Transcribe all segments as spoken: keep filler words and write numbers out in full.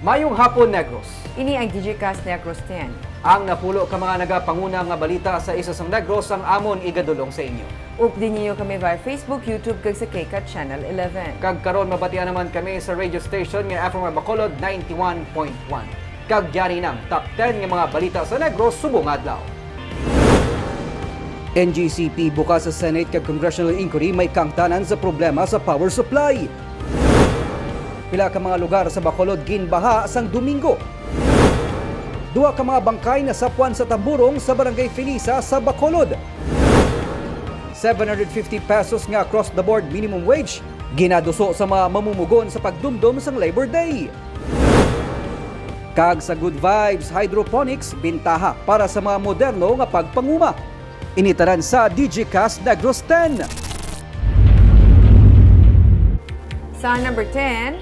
Mayong hapon, Negros. Ini ang Digicast Negros ten. Ang napulo ka mga nagapanguna nga balita sa isa sang Negros ang amon igadulong sa inyo. Updi ninyo kami via Facebook, YouTube, kag sa K-Cat Channel eleven. Kag karon mabatian naman kami sa radio station nga F M R Bacolod ninety-one point one. Kag yari nang top ten nga mga balita sa Negros subong adlaw. N G C P bukas sa Senate kag congressional inquiry may kangtanan sa problema sa power supply. Pila ka mga lugar sa Bacolod ginbaha sang Domingo. Duha ka mga bangkay nasapwan sa tamburong sa Barangay Felisa sa Bacolod. Seven hundred fifty pesos nga across-the-board minimum wage ginaduso sa mga mamumugon sa pagdumdom sang Labor Day. Kag sa Good Vibes Hydroponics, bintaha para sa mga moderno nga pagpanguma. Ini tanan sa Digicast Negros ten. Sa number ten,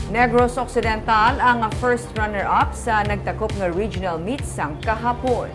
Negros Occidental ang first runner-up sa nagtakop nga regional meet sang kahapon.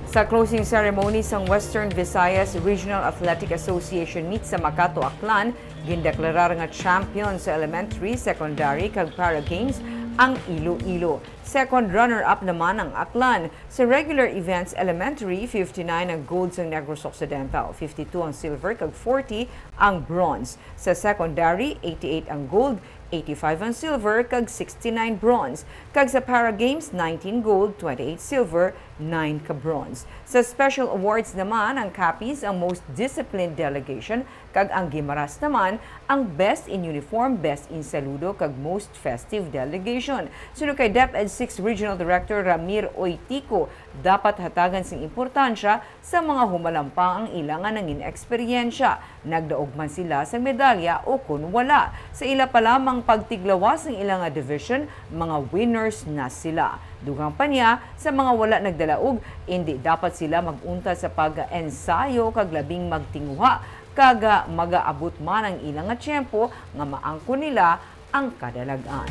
Sa closing ceremony sang Western Visayas Regional Athletic Association meet sa Makato, Aklan, gindeklarar nga champion sa elementary, secondary, kag para games ang Iloilo. Second runner-up naman ang Aklan. Sa regular events, elementary, fifty-nine ang gold sang Negros Occidental, fifty-two ang silver, kag forty ang bronze. Sa secondary, eighty-eight ang gold, eighty-five ang silver, kag sixty-nine bronze. Kag sa para games, nineteen gold, twenty-eight silver, nine ka bronze. Sa special awards naman, ang Capiz ang most disciplined delegation, kag ang Guimaras naman ang Best in Uniform, Best in Saludo, kag Most Festive Delegation. Suno kay DepEd six Regional Director Ramir Oitico, dapat hatagan sing importansya sa mga humalampang ang ila nga nangin eksperyensya. Nagdaog man sila sang medalya o kon wala. Sa ila pa lamang pagtiglawas sang ila nga division, mga winners na sila. Dugang pa niya, sa mga wala nagdalaog, indi dapat sila mag-untat sa pag-ensayo kag labing magtinguha kag, ah, magaabot man ang ila nga tiyempo nga maangkon nila ang kadalag-an.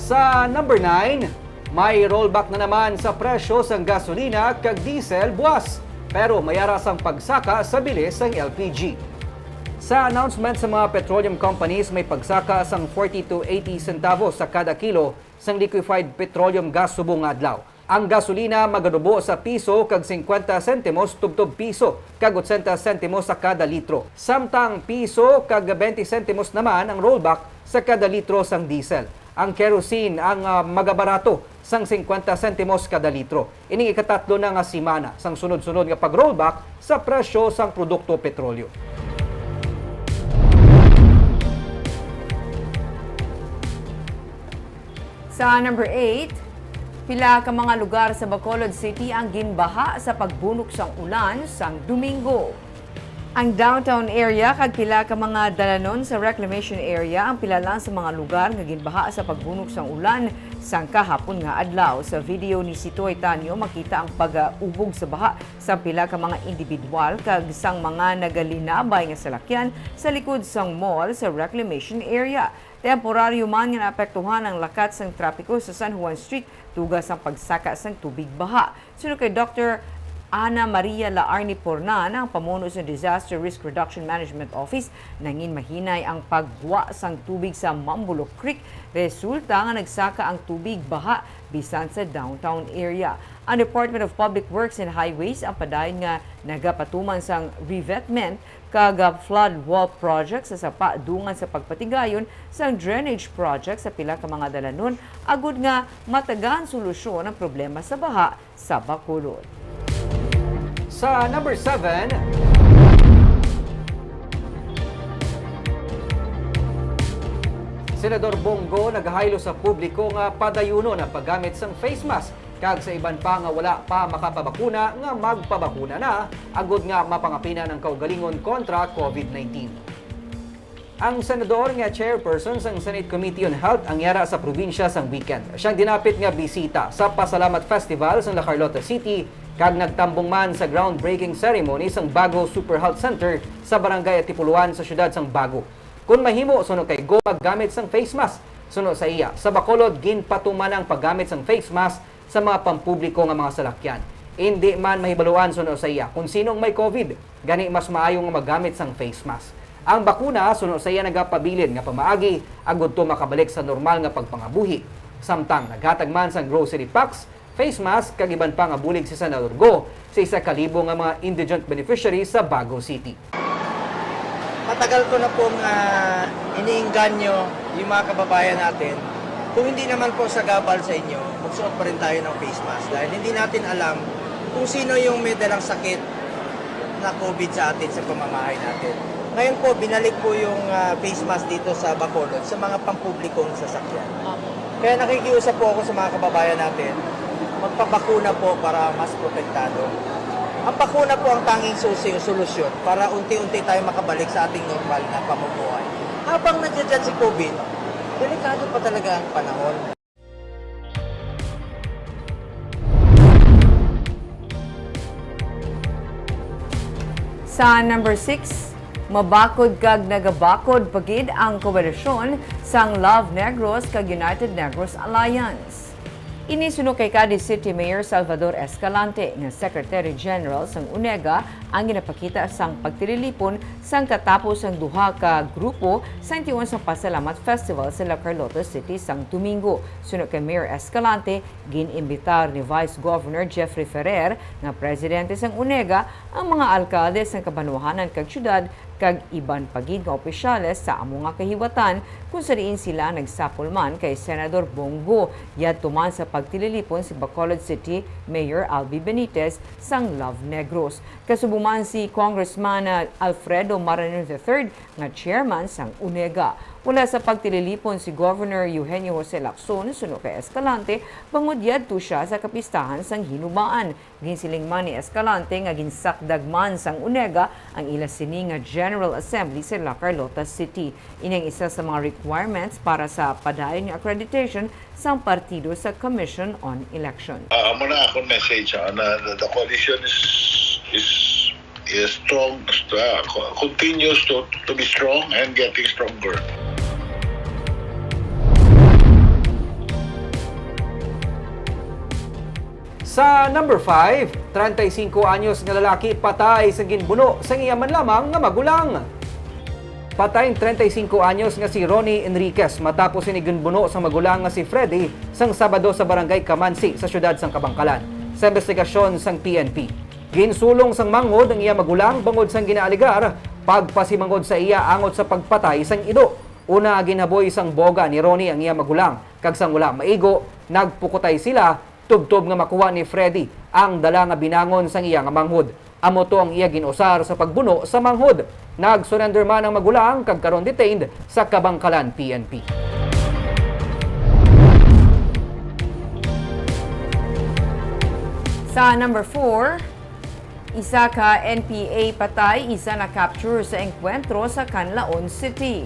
Sa number nine, may rollback na naman sa presyo sang gasolina kag diesel buwas, pero may ara sang pagsaka sa bili sang L P G. Sa announcement sa mga petroleum companies, may pagsaka sang forty to eighty centavos sa kada kilo sang liquefied petroleum gas subong nga adlaw. Ang gasolina maganubo sa piso kag singkwenta sentimos tubtob piso kag otsenta sentimos sa kada litro. Samtang piso kag bente sentimos naman ang rollback sa kada litro sang diesel. Ang kerosene ang, ah, magabarato sang singkwenta sentimos kada litro. Ining ikatatlo na nga semana sang sunod-sunod nga pag-rollback sa presyo sang produkto petrolyo. Sa number eight, pila ka mga lugar sa Bacolod City ang ginbaha sa pagbunok sang ulan sang Domingo. Ang downtown area kag pila ka mga dalanon sa reclamation area ang pila lang sa mga lugar nga ginbaha sa pagbunok sang ulan sang kahapon nga adlaw. Sa video ni Sitoy Tanyo, makita ang pag-ubog sa baha sa pila ka mga indibidwal kag sang mga nagalinabay nga salakyan sa likod sang mall sa reclamation area. Temporaryo man nga naapektuhan ang lakat sang trapiko sa San Juan Street tuga sang pagsaka sang tubig baha. Suno kay Doktor Ana Maria Laarni Pornan, ang pamuno sa Disaster Risk Reduction Management Office, nangin mahinay ang paggwa sang tubig sa Mambulok Creek, resulta nga nagsaka ang tubig baha bisan sa downtown area. Ang Department of Public Works and Highways ang padayon nga nagapatuman sang revetment kag, ah, flood wall project sa sapa dungan sa pagpatigayon sang drainage project sa pila ka mga dalanon agud nga matagaan solusyon ang problema sa baha sa Bacolod. Sa number seven, Senador Bong Go nagahaylo sa publiko nga padayunon ang paggamit sang face mask kag sa iban pa nga wala pa makapabakuna nga magpabakuna na, agud nga mapangapinan ang kaugalingon kontra COVID nineteen. Ang senador nga chairperson sang Senate Committee on Health ang yara sa probinsya sang weekend. Siyang dinapit nga bisita sa Pasalamat Festival sa La Carlota City kag nagtambong man sa groundbreaking ceremony sang bago Super Health Center sa Barangay Atipuluan sa siyudad sang Bago. Kon mahimo, suno kay Go, maggamit sang face mask. Suno sa iya, sa Bacolod, ginpatuman ang paggamit sang face mask sa mga pampubliko nga mga salakyan. Indi man mahibaluan suno sa iya kon sino ang may COVID, gani mas maayo nga maggamit sang face mask. Ang bakuna suno sa iya nagapabilin nga pamaagi agud to makabalik sa normal nga pagpangabuhi. Samtang naghatag man sang grocery packs, face mask kag iban pa nga bulig si Senador Go sa isa ka libo nga mga indigent beneficiaries sa Bago City. Matagal ko na pong ah, iniinganyo yung mga kababayan natin. Kung hindi naman po sagabal sa inyo, magsuot pa rin tayo ng face mask dahil hindi natin alam kung sino yung may dalang sakit na COVID sa atin sa pamamahay natin. Ngayon po, binalik po yung ah, face mask dito sa Bacolod sa mga pampublikong sasakyan. Kaya nakikiusap po ako sa mga kababayan natin, magpabakuna po para mas protektado. Ang bakuna po ang tanging susi o solusyon para unti-unti tayo makabalik sa ating normal na pamumuhay. Habang nandiyan si COVID, delikado pa talaga ang panahon. Sa number six, mabakod kag nagabakod pa gid ang koalisyon sang Love Negros kag United Negros Alliance. Ini suno kay Cadiz City Mayor Salvador Escalante nga Secretary General sang UNEGA ang ginapakita sang pagtililipon sang katapos sang duha ka grupo sang tiun sang Pasalamat Festival sa La Carlota City sang Domingo. Suno kay Mayor Escalante, gin-imbitar ni Vice Governor Jeffrey Ferrer nga presidente sang UNEGA ang mga alkalde sang kabanwahanan kag syudad kag iban pa gid nga opisyales sa amo nga kahiwatan, kung sa diin sila nagsapol man kay Senador Bong Go, yadto man sa pagtililipon si Bacolod City Mayor Albi Benitez sang Love Negros. Kasubo man si Congressman, ah, Alfredo Marañon the third nga chairman sang UNEGA. Wala sa pagtililipon si Governor Eugenio Jose Lacson suno kay Escalante, bangod yadto siya sa kapistahan sang Hinubaan. Ginsiling man ni Escalante nga ginsakdag man sang UNEGA ang ila sini nga General Assembly sa La Carlota City. Ini ang isa sa mga requirements para sa padayon nga accreditation sang partido sa Commission on Election. Ah, amo na akong message, ah, na the, the coalition is, is, is strong, ah, co- continues to, to be strong and getting stronger. Sa number five, treinta y cinco anyos nga lalaki patay sa ginbuno sang iya man lamang nga magulang. Patay ang treinta y cinco anyos nga si Ronnie Enriquez matapos ini ginbuno sang magulang nga si Freddy sang Sabado sa Barangay Kamansi sa siyudad sang Kabankalan. Sa investigasyon sang P N P, ginsulong sang manghod ang iya magulang bangod sang ginaalegar pagpasimanghod sa iya angot sa pagpatay sang ido. Una, ginhaboy sang boga ni Ronnie ang iya magulang, kag sang wala maigo, nagpukutay sila tubtob nga makuha ni Freddy ang dala nga binangon sang iya nga manghod. Amo to ang iya gin-usar sa pagbuno sa manghod. Nag-surrender man ang magulang kag karon detained sa Kabankalan P N P. Sa number four, isa ka N P A patay, isa na-capture sa engkwentro sa Canlaon City.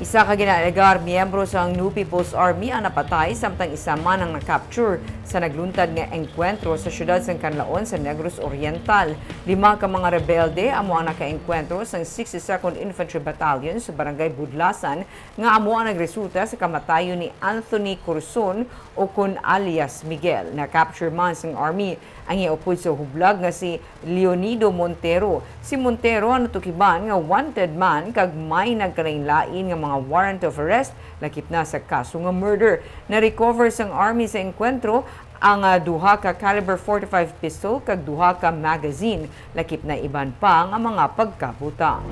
Isa ka ginaalegar miyembro sang New People's Army ang napatay, samtang isa man ang na-capture sa nagluntad nga engkwentro sa siyudad sang Canlaon sa Negros Oriental. Lima ka mga rebelde amo ang nakaengkwentro sang sixty-second Infantry Battalion sa Barangay Budlasan, nga amo ang nagresulta sa kamatayon ni Anthony Corazon, o kon alias Miguel. Na-capture man sang Army ang iya upod sa hublag nga si Leonido Montero. Si Montero ang natukiban nga wanted man kag may nagkalainlain nga mga warrant of arrest lakip na sa kaso nga murder. Na-recover sang Army sa engkwentro ang, ah, duha ka caliber forty-five pistol kag duha ka magazine, lakip na iban pa nga mga pagkabutang.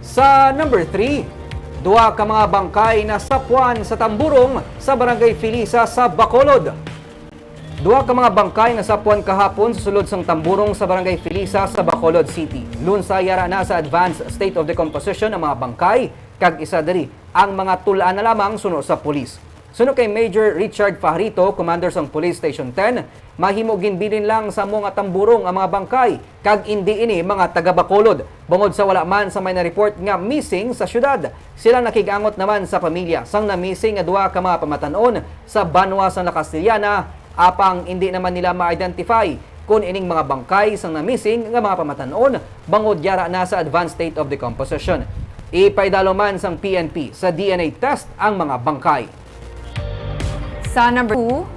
Sa number three, duha ka mga bangkay nasapwan sa tamburong sa Barangay Filisa sa Bacolod. Duha ka mga bangkay nasapwan kahapon sa sulod sang tamburong sa Barangay Filisa sa Bacolod City. Lunsay yara na sa advanced state of decomposition ang mga bangkay, kag isa diri ang mga tul-an na lamang suno sa pulis. Suno kay Major Richard Fajarito, commander sang Police Station ten, mahimo ginbilin lang sa amo nga tamburong ang mga bangkay, kag indi ini mga taga Bacolod, bangod sa wala man sa may na-report nga missing sa siyudad. Sila nakig-angot naman sa pamilya sang na-missing nga duha ka mga pamatan-on sa banwa sang La Castellana, apang indi naman nila ma-identify kon ining mga bangkay sang na-missing nga mga pamatan-on, bangod yara na sa advanced state of decomposition. Ipaidalo man sang P N P sa D N A test ang mga bangkay. Sa number two,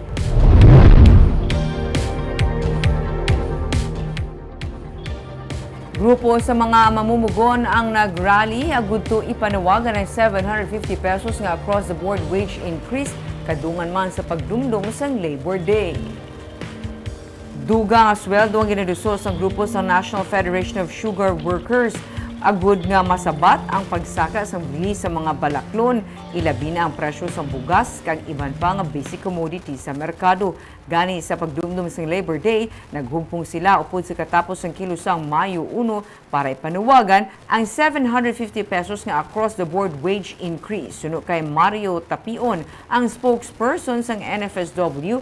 grupo sa mga mamumugon ang nag-rally agud to ipanawagan ang seven hundred fifty pesos nga across-the-board wage increase kadungan man sa pagdumdom sang Labor Day. Dugang nga sweldo ang ginaduso sang grupo sang National Federation of Sugar Workers agud nga masabat ang pagsaka sang bili sa mga balaklon, ilabi na ang presyo sang bugas kag iban pa nga basic commodity sa merkado. Gani, sa pagdumdom sang Labor Day, naghugpong sila upod sa katapos sang kilusang Mayo uno para ipanawagan ang seven hundred fifty pesos nga across-the-board wage increase. Suno kay Mario Tapion, ang spokesperson sang N F S W,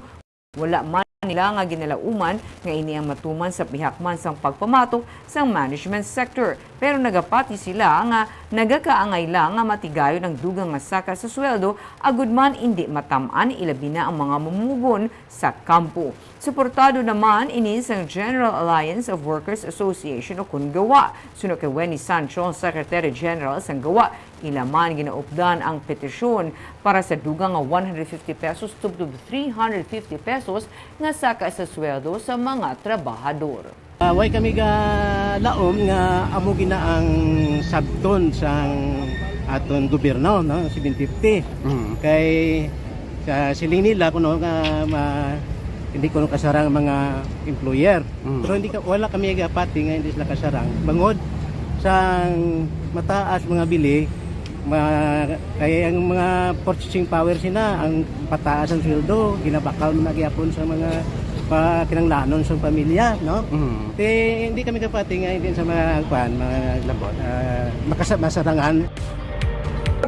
wala man nila nga ginalauman nga ini ang matuman sa pihak man sang pagpamatok sang management sector. Pero nagapati sila nga nagakaangay lang nga matigayon ang dugang nga saka sa sweldo, agud man indi matam-an, ilabi na ang mga mamumugon sa kampo. Suportado naman ini sang General Alliance of Workers Association o kon GAWA. Suno kay Wenny Sancho, Secretary General sang GAWA, ila man ginaupdan ang petisyon para sa dugang nga one hundred fifty pesos tubtob three hundred fifty pesos nga saka sa sweldo sa mga trabahador. Ah, way kami ga laom nga amo gina ang sabton sang aton gobyerno, no, seven fifty. Mm. Kay sa siling nila kuno nga ma-, hindi kuno kasarang mga employer. Mm. Pero hindi ka, wala kami gapati nga hindi sila kasarang. Bangod sang mataas mga bili, ma-, kay ang mga purchasing power sina ang pataas ang sweldo, ginabakal man na gyapon sa mga pa-, kinanglanon sa pamilya, no? Mm. Ti, hindi kami kapati nga hindi sa mga, kuan, mga labot, ah, makasa-, masarangan.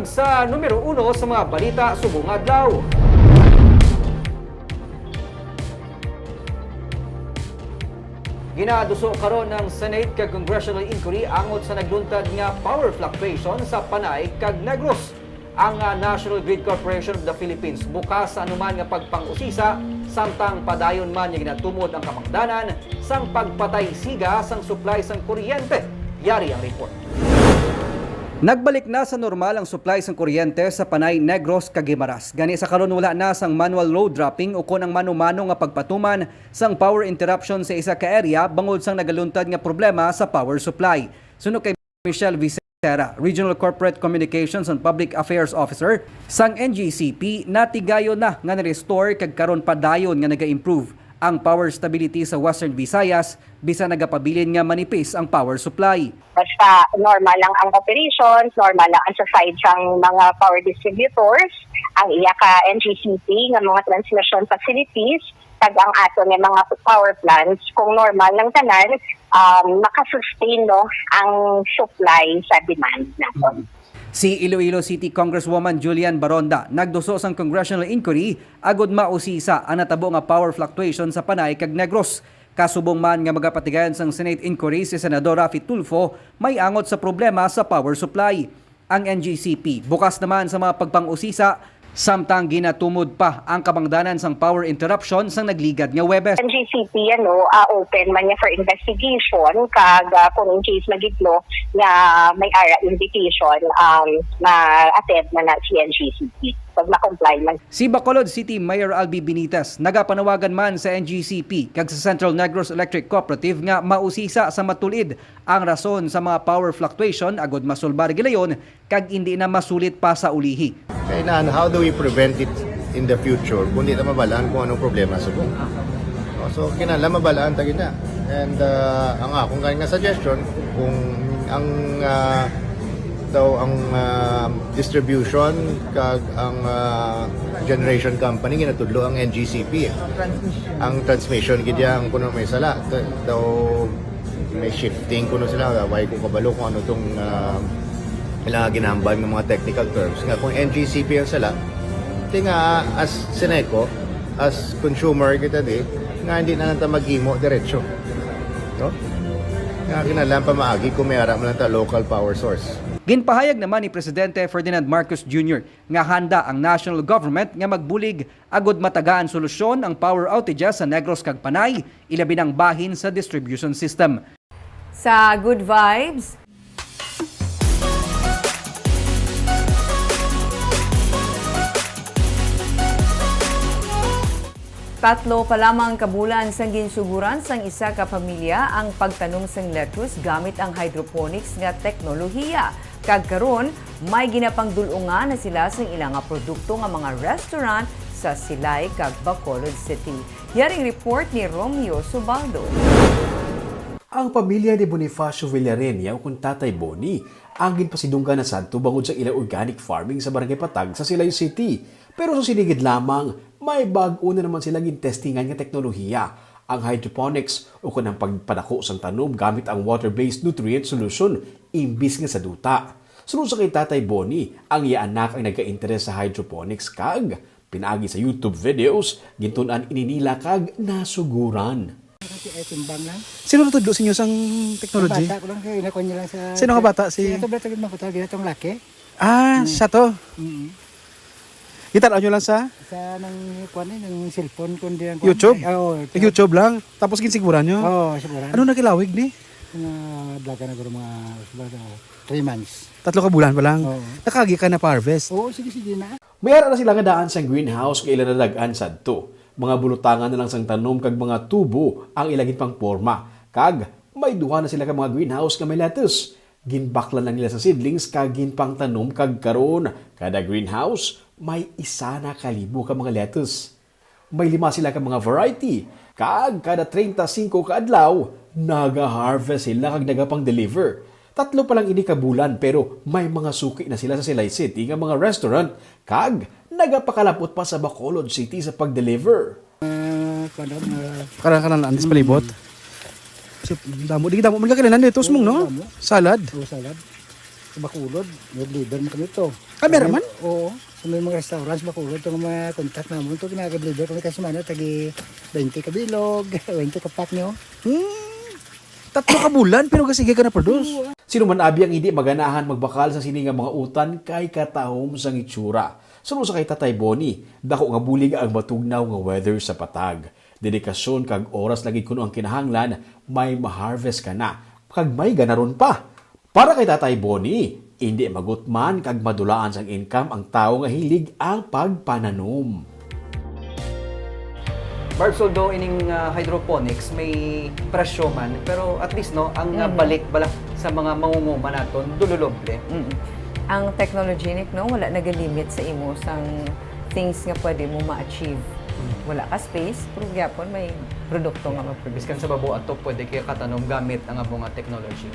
Sa numero uno sa mga balita subong adlaw. Ginaduso karon ng Senate kag congressional inquiry angot sa nagluntad nga power fluctuation sa Panay kag Negros. Ang, ah, National Grid Corporation of the Philippines bukas sa anuman nga pagpang-usisa, samtang padayon man nga ginatumod ang kamangdanan sang pagpatay siga sang supply sang kuryente. Yari ang report. Nagbalik na sa normal ang supply sang kuryente sa Panay, Negros, kag Guimaras. Gani sa karon wala na sang manual load dropping ukon ang mano-mano nga pagpatuman sang power interruption sa isa ka area bangod sang nagaluntad nga problema sa power supply. Suno kay Michelle Vicera, Regional Corporate Communications and Public Affairs Officer sang N G C P, natigayon na nga na-restore kag karon padayon nga naga-improve ang power stability sa Western Visayas, bisan nagapabilin nga manipis ang power supply. Basta normal lang ang operations, normal lang ang sa side sang mga power distributors, ang iya ka N G C P nga mga transmission facilities, kag ang ato nga mga power plants, kung normal lang tanan, um, makasustain, no, ang supply sa demand naton. Mm. Si Iloilo City Congresswoman Julian Baronda nagduso sang congressional inquiry agud mausisa ang natabo nga power fluctuation sa Panay kag Negros. Kasubong man nga magapatigayon sang Senate inquiry si Senador Raffy Tulfo may angot sa problema sa power supply. Ang N G C P bukas naman sa mga pagpang-usisa, samtang ginatumod pa ang kamangdanan sang power interruption sang nagligad nga Huwebes. N G C P, ano, ah, open man niya for investigation, kag, ah, kung in case magidlo nga may ara indication, um, ma-attend na na si N G C P pag ma-comply man. Si Bacolod City Mayor Albi Benitez nagapanawagan man sa N G C P kag sa Central Negros Electric Cooperative nga mausisa sa matulid ang rason sa mga power fluctuation agud masulbar gilayon kag indi na masulit pa sa ulihi. Kailangan, how do we prevent it in the future kung di ta mabalaan kung anong problema subong? Oh, so, kinahanglan mabalaan ta kita. And, uh, ang akong gani nga suggestion, kung ang, uh, daw ang, uh, distribution kag ang, uh, generation company ginatudlo ang N G C P, eh. Ang transmission gid ang kuno may sala. Daw may shifting kuno sila, way ko kabalo kung ano tong, ah, ilang ginahambal nga mga technical terms. Nga kung N G C P ang sala, ti nga as Seneco, as consumer kita di, nga hindi na lang ta maghimo diretso. No? Nga kinahanglan pa maagi kung may ara man lang ta local power source. Ginpahayag naman ni Presidente Ferdinand Marcos Junior nga handa ang national government nga magbulig agud matagaan solusyon ang power outages sa Negros kag Panay, ilabi nang bahin sa distribution system. Sa Good Vibes. Tatlo pa lamang ka bulan sang ginsuguran sang isa ka pamilya ang pagtanom sang lettuce gamit ang hydroponics nga teknolohiya. Kag karon, may ginapangdul-ungan na sila sang ila nga produkto nga mga restaurant sa Silay kag Bacolod City. Yaring report ni Romeo Subaldo. Ang pamilya ni Bonifacio Villareña, o kon Tatay Boni, ang ginpasidunggan na sadto bangod sa ila organic farming sa Barangay Patag sa Silay City. Pero sa sinigid lamang, may bag-o na naman sila gintestingan nga teknolohiya, ang hydroponics, o kon ang pagpadako sang tanom gamit ang water-based nutrient solution imbis nga sa duta. Suno sa kay Tatay Boni, ang iya anak ang nagka-interes sa hydroponics kag pinaagi sa YouTube videos, gintun-an ini nila kag nasuguran. Kasi ay timbang lang. Sino natudlo sa inyo sang technology? Bata ko lang kay nakuha niya lang sa... Sino nga bata? Si- Sino to, bata ko lang, bata, ginatong laki. Ah, siya to. Mm. Gitanaw nyo lang sa? Sa nang kuan eh, nang cellphone kundi ang kuan. YouTube? Oo, Nag-YouTube lang? Tapos ginsiguran nyo? Oo, siguro. Ano nakilawig ni? Nga blaga na guro mga, mga three months. Tatlo ka bulan pa lang? Oo. Nakagi ka na pa-harvest? Oo, sige, sige na. May ara na sila nga daan sang greenhouse nga ila nadag-an sadto. Mga bulotangan na lang sang tanom kag mga tubo ang ila ginpangporma. Kag may duha na sila ka mga greenhouse nga may lettuce. Ginbaklan lang nila sa seedlings kag ginpangtanom kag karon kada greenhouse may isa na ka libo ka mga lettuce. May lima sila ka mga variety, kag kada treinta singko ka adlaw, naga-harvest sila kag nagapang-deliver. Tatlo pa lang ini ka bulan, pero may mga suki na sila sa Silay City nga mga restaurant, kag nagapakalabot pa sa Bacolod City sa pag-deliver. Uh, kuan daw, mga Karan-karan lang, sa palibot? So, damo, di damo. Magkakailan dito, sumong, no? Damo. Salad? O salad. Sa Bacolod, nag-deliver na kami ito. Ah, meron man? Oo. Sa may mga restaurant sa Bacolod, itong mga contact namin, ito ginag-deliver kami kasi mana, tagi twenty ka bilog, twenty ka pack nyo. Hmm. Tatlo ka bulan, pero gasige ka na produce. Sino man abi ang hindi maganahan magbakal sa sini nga mga utan kay katahom sang itsura. Suno sa kay Tatay Boni, dako nga bulig ang matugnaw nga weather sa Patag. Dedikasyon kag oras lagi kuno ang kinahanglan, may ma-harvest ka na, kag may ganaron pa. Para kay Tatay Boni, hindi magutman kag madulaan sang income ang tawo nga hilig ang pagpananom. Barbs, although ining ah, hydroponics may presyo man, pero at least no, ang ah, balik bala sa mga mangunguma naton duloloble. Mm. Ang technologenic, no, wala nagalimit sa imo sang things nga pwede mo ma-achieve. Wala ka space, pero gyapon may produkto nga ma-produce. Biskan sa babo ato pwede kay katanom gamit ang amo nga technology.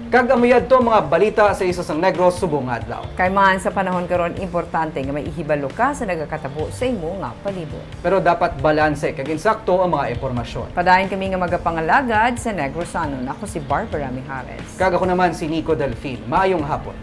Kag amo yadto ang mga balita sa Iso sang Negros subong nga adlaw. Kay man sa panahon karon, importante nga may ihibalo ka sa nagakatabo sa imo nga palibot. Pero dapat balanse kag insakto ang mga impormasyon. Padayon kami nga magapangalagad sa Negrosanon. Ako si Barbara Mijares. Kag ako naman si Nico Delfin. Maayong hapon.